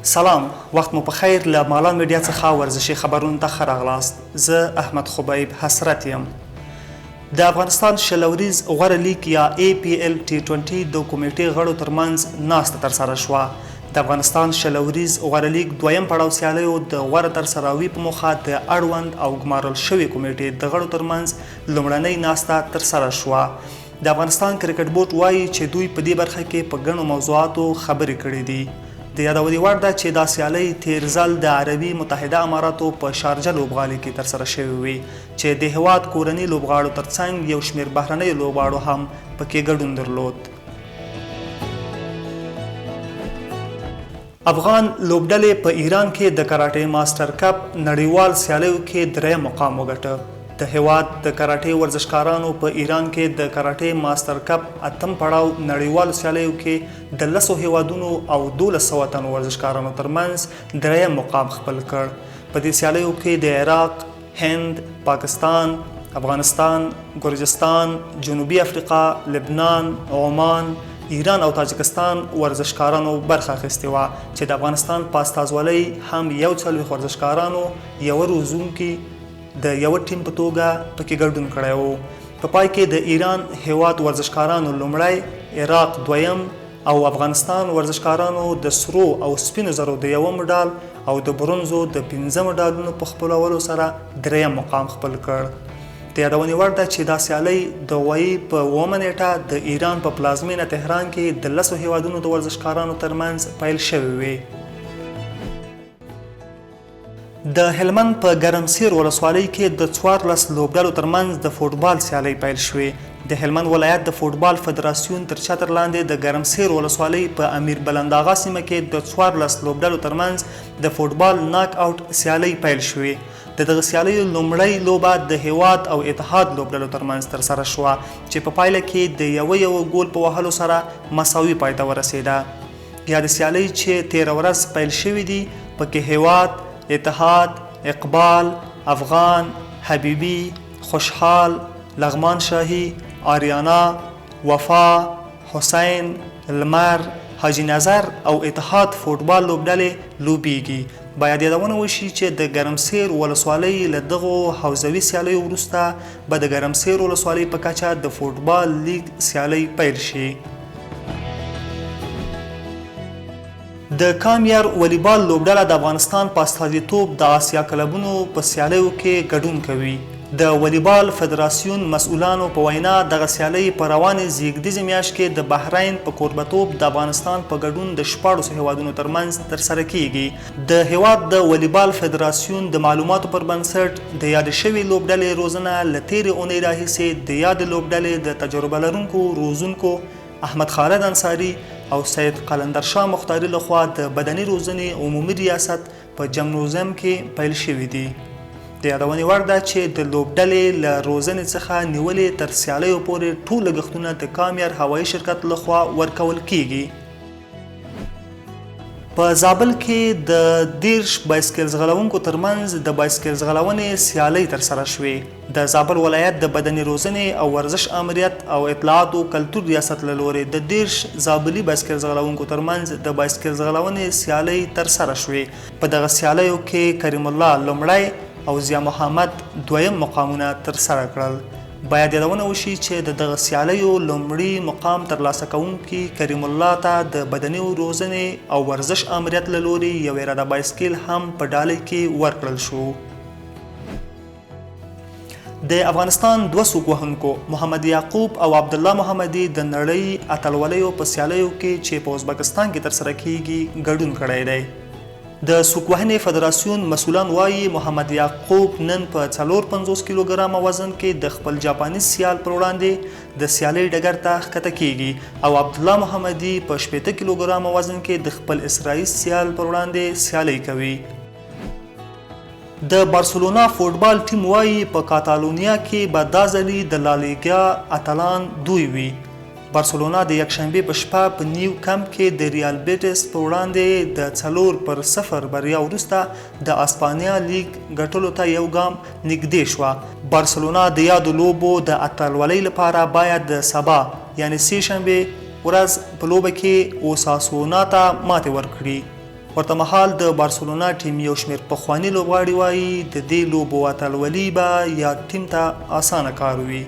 سلام، وخت مو په خیر. له مالا میډیا څخه ورزشي خبرونو ته ښه راغلاست. زه احمد خبیب حسرت یم. د افغانستان 20 اوریز غوره لیګ یا ای پي ایل ټي 20 د کمیټې غړو ترمنځ ناسته ترسره شوه. د افغانستان 20 اوریز غوره لیګ دویم پړاو سیالیو د غوره ترسراوي په موخه د اړوند او ګمارل شوې کمیټې د غړو ترمنځ لومړنۍ ناسته ترسره شوه. د افغانستان کرکټ بورډ وايي چې دوی په دې برخه کې په ګڼو موضوعاتو خبرې کړې دي. د یادونې وړ ده چې دا سیالۍ تېر ځل د عربي متحده اماراتو په شارجه لوبغالي کې ترسره شوې وې چې د هېواد کورني لوبغاړو ترڅنګ یو شمېر بهرنیو لوبغاړو هم په کې ګډون درلود. افغان لوبډلې په ایران کې د کراټې ماسټر کپ نړیوال سیالیو کې دریم مقام وګټه. د هېواد د کراټې ورزشکارانو په ایران کې د کراټې ماستر کپ اتم پړاو نړیوالو سیالیو کې د لسو هېوادونو او 1200 تنو ورزشکارانو ترمنځ دریم مقام خپل کړ. په دې سیالیو کې د عراق، هند، پاکستان، افغانستان، ګرجستان، جنوبي افریقا، لبنان، عمان، ایران او تاجکستان ورزشکارانو برخه اخیستې وه چې د افغانستان په استازولۍ هم 41 ورزشکارانو یوه روزونکي د یوه ټیم په توګه پکې ګډون کړی و. په پای کې د ایران هېواد ورزشکارانو لومړی، عراق دویم او افغانستان ورزشکارانو د سرو او سپینو زرو د یوه مډال او د برونزو د پنځه مډالونو په خپلولو سره درېیم مقام خپل کړ. د یادونې وړ ده چې دا سیالۍ د غویي په اوومه نېټه د ایران په پلازمېنه تهران کې د لسو هېوادونو د ورزشکارانو ترمنځ پیل شوې وې. د هلمند په ګرمسیر ولسوالۍ کې د 14 لوبډلو ترمنځ د فوټبال سیالۍ پیل شوې. د هلمند ولایت د فوټبال فدراسیون تر چتر لاندې د ګرمسیر ولسوالۍ په امیر بلنداغا سیمه کې د 14 لوبډلو ترمنځ د فوټبال ناک اوټ سیالۍ پیل شوې. د دغه سیالیو لومړۍ لوبه د هیواد او اتحاد لوبډلو ترمنځ ترسره شوه چې په پایله کې د یوه یوه ګول په وهلو سره مساوي پای ته ورسېده. یادې سیالۍ چې تېره ورځ پیل شوې دي، په کې هېواد، اتحاد، اقبال، افغان، حبیبي، خوشحال، لغمان شاهي، آریانا، وفا، حسین، لمر، حاجي نظر او اتحاد فوټبال لوبډلې لوبېږي. باید یادونه وشي چې د ګرمسیر ولسوالۍ له دغو حوزوي سیالیو وروسته به د ګرمسیر ولسوالۍ په کچه د فوټبال لیګ سیالۍ پیل شي. د کامیار والیبال لوبډله د افغانستان په استازیتوب د آسیا کلبونو په سیالیو کې ګډون کوي. د والیبال فدراسیون مسؤلانو په وینا دغه سیالۍ په روانې زیږدیزې میاشت کې د بحرین په کوربتوب د افغانستان په ګډون د 16 هیوادونو ترمنځ ترسره کیږي. د هیواد د والیبال فدراسیون د معلوماتو پر بنسټ د یادې شوې لوبډلې روزنه له تیرې اونۍ راهیسې د یادې لوبډلې د تجربه لرونکو روزونکو احمد خالد انصاري او سید قلندر شاه مختاري لخوا د بدني روزنې عمومي ریاست په جمنوزم کې پیل شوي دي. د یادونې وړ ده چې د لوبډلې له روزنې څخه نیولې تر سیالیو پورې ټول لګښتونه د کامیار هوایي شرکت لخوا ورکول کیږي. په زابل کې د 30 بایسکل ځغلوونکو ترمنځ د بایسکل ځغلونې سیالۍ ترسره شوې. د زابل ولایت د بدني روزنې او ورزش آمریت او اطلاعاتو کلتور ریاست له لورې د 30 زابلي بایسکل ځغلوونکو ترمنځ د بایسکل ځغلونې سیالۍ ترسره شوې. په دغه سیالیو کې کریم الله لومړی او ضیا محمد دویم مقامونه ترسره کړل. باید یادونه وشي چې د دغه سیالیو لومړي مقام ترلاسه کوونکي کریم الله ته د بدني روزنې او ورزش آمریت له لوري یو عراده بایسکل هم په ډالۍ کې ورکړل شو. د افغانستان دوه سوک وهونکو محمد یعقوب او عبدالله محمدي د نړۍ اتلولیو په سیالیو کې چې په ازبکستان کې ترسره کیږي ګډون کړی دی. د سوک وهنې فدراسیون مسولان وايي، محمد یعقوب نن په 54 کیلو ګرامه وزن کې د خپل جاپاني سیال پر وړاندې د سیالۍ ډګر ته ښکته کیږي او عبدالله محمدي په 60 کیلو ګرامه وزن کې د خپل اسرائیلي سیال پر وړاندې سیالۍ کوي. د بارسلونا فوټبال ټیم وايي، په کاتالونیا کې به دا ځلي د لالیګا اتلان دوی وي. بارسلونا د یکشنبې په شپه په نیو کمپ کې د ریال بیټس په وړاندې د 4-0 بریا وروسته د اسپانیا لیګ ګټلو ته یو ګام نږدې شوه. بارسلونا د یادو لوبو د اتلولۍ لپاره باید د سبا یعنې سې شنبې ورځ په لوبه کې اوساسونا ته ماتې ورکړي. ورته مهال د بارسلونا ټیم یو شمېر پخواني لوبغاړي وايي، د دې لوبو اتلولي به یاد ټیم ته اسانه کار وي.